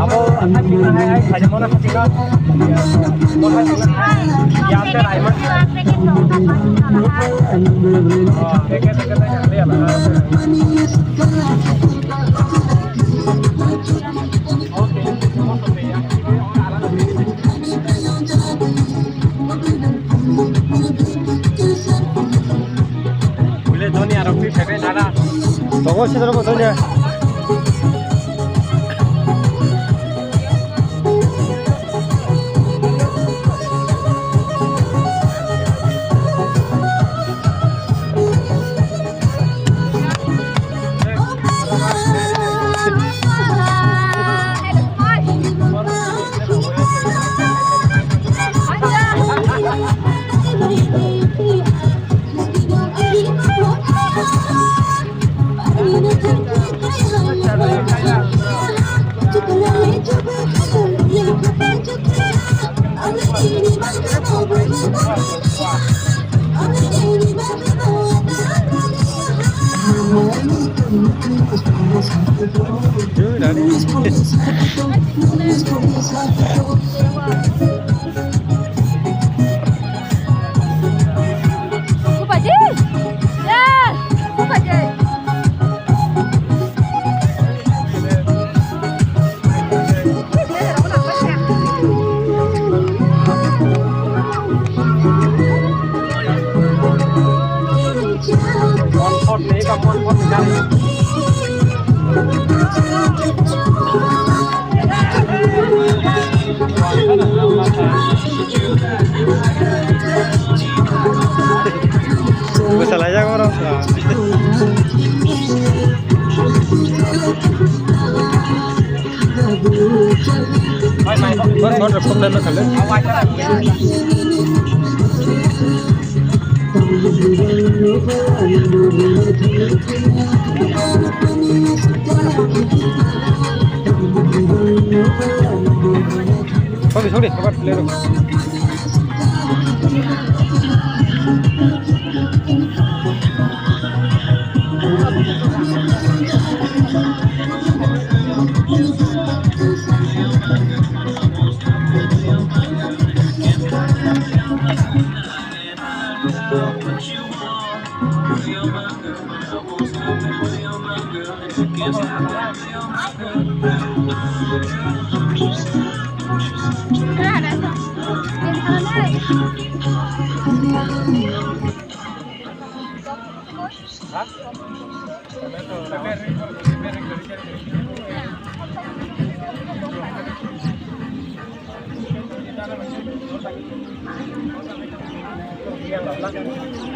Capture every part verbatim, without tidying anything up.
Abo, ang kati na hai, hai, hai, mo na kati ka. Mo hai, hai, ya, te rai ma. Oh, ke, ke, ke, ke, ke, ya, na. Bule doni aro pi phai phai nana. Tongo sini ro doni. Bwsalaijak oro. Sorry, sorry, kabar clear.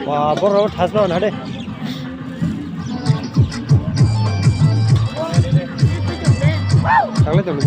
Wah, borok thasno na de. Tanglai tongo.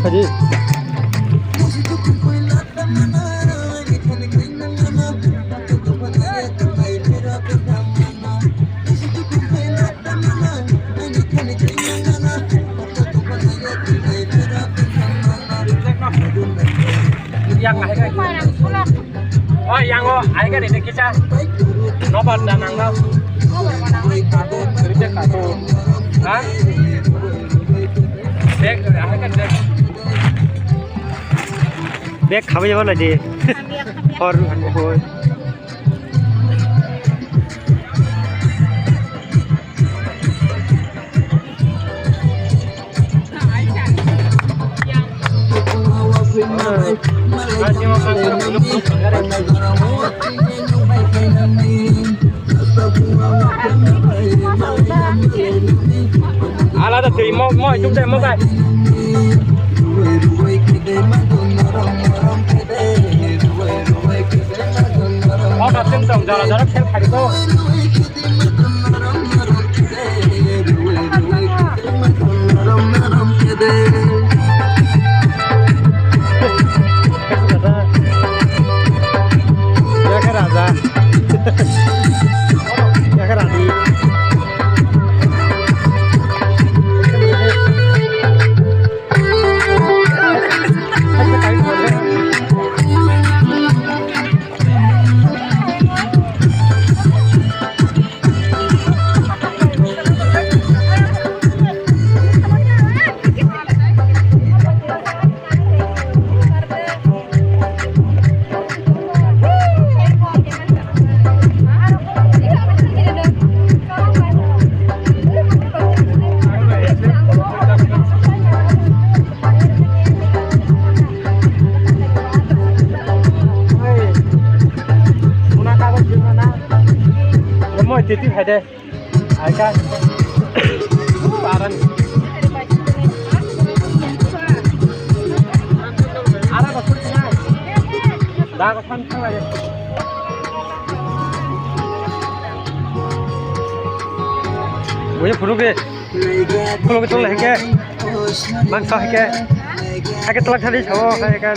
Adi. Yang ahai ka. Oh, yang o, ahai ka de kisa. Nobar da nang ka. Rite ka to. Ha? Dek, ahai ka dek. Bag khabai jabo lai de. Hor, hor. Alada twi mo, mo, tum dai mo bai. Mo ka tum tong jara jara khel khai ko. Yakha raja. Yakha rani. Moi titi hai de. Aika. Aran. Ara ko sut na. Da ko san thang lai. Oye, phuru ke. Phuru ke tong lai ke. Mangsa ke. Hai ke tolak thani sao, hai ke.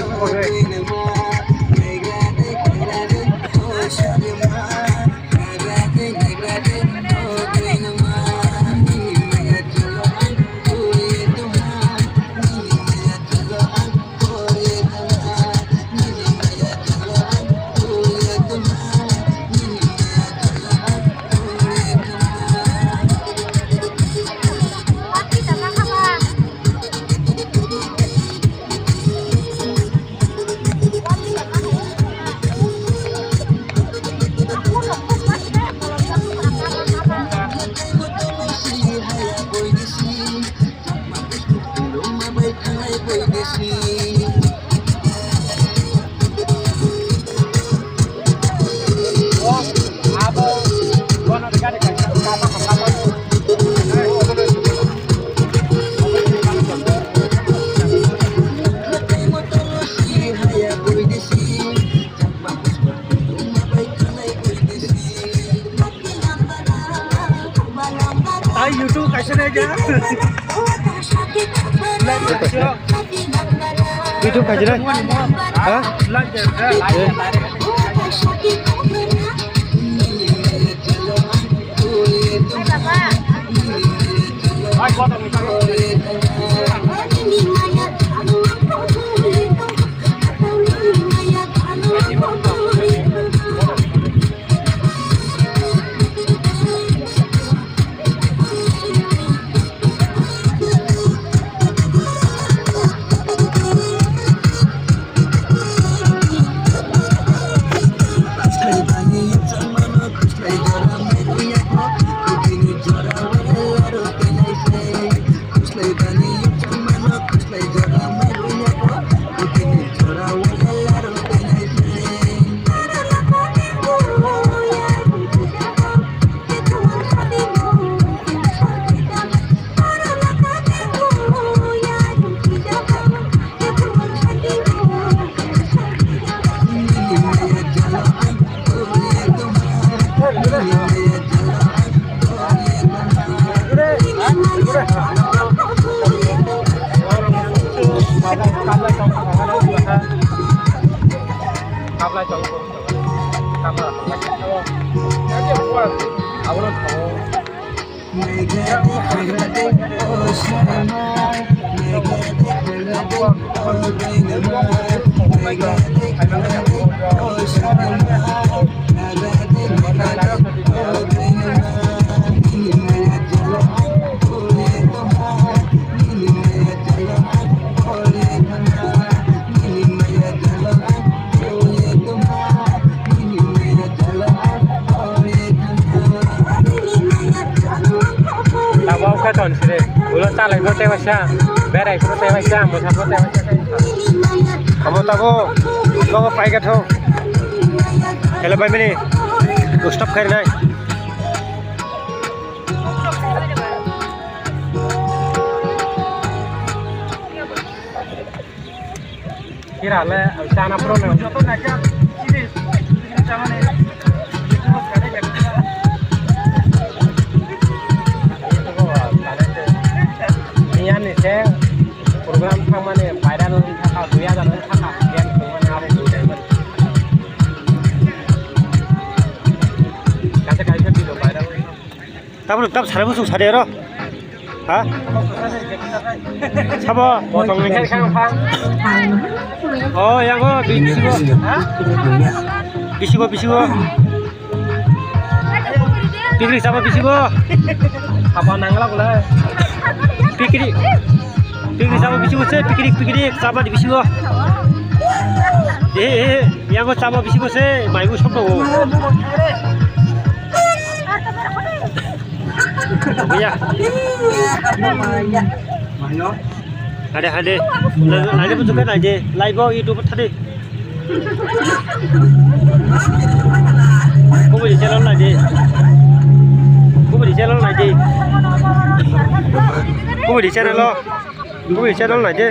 Ai YouTube kaisa nai kha. YouTube kaisa nai. Ha? Abo khe ton sire, ulo chalai bo tei waisa, berai bo tei waisa, mosa bo tei waisa. Abo tabo, logo paika tho. Hello, bai mini, stop kharinai. Kira le, ang chana pro na. Joto na kya? Chini, chini chama ne. Ini ani se program thangmani viral wngkha, dui hajar wngkha, game thangmani abo dui hajar. Kaisa kaisa video viral wngkha. Tabuk tab sara busuk sari aro. Ha? Sabo? Botong ni khe kang pha. Oh, yago, bisigo. Ha? Bisigo, bisigo. Pikrik sabo bisigo. Apa nangla gula? Pikrik. Pikrik sabo bisigo se, pikrik, pikrik sabo di bisigo. Eh, eh, yago sabo bisigo se, maigo sobo. Buya. Hade, hade. Hade bujuk kan aja. Live o YouTube thade. Kubui channel na je. Kubui channel na je. Kubui channel lo. Kubui channel na je.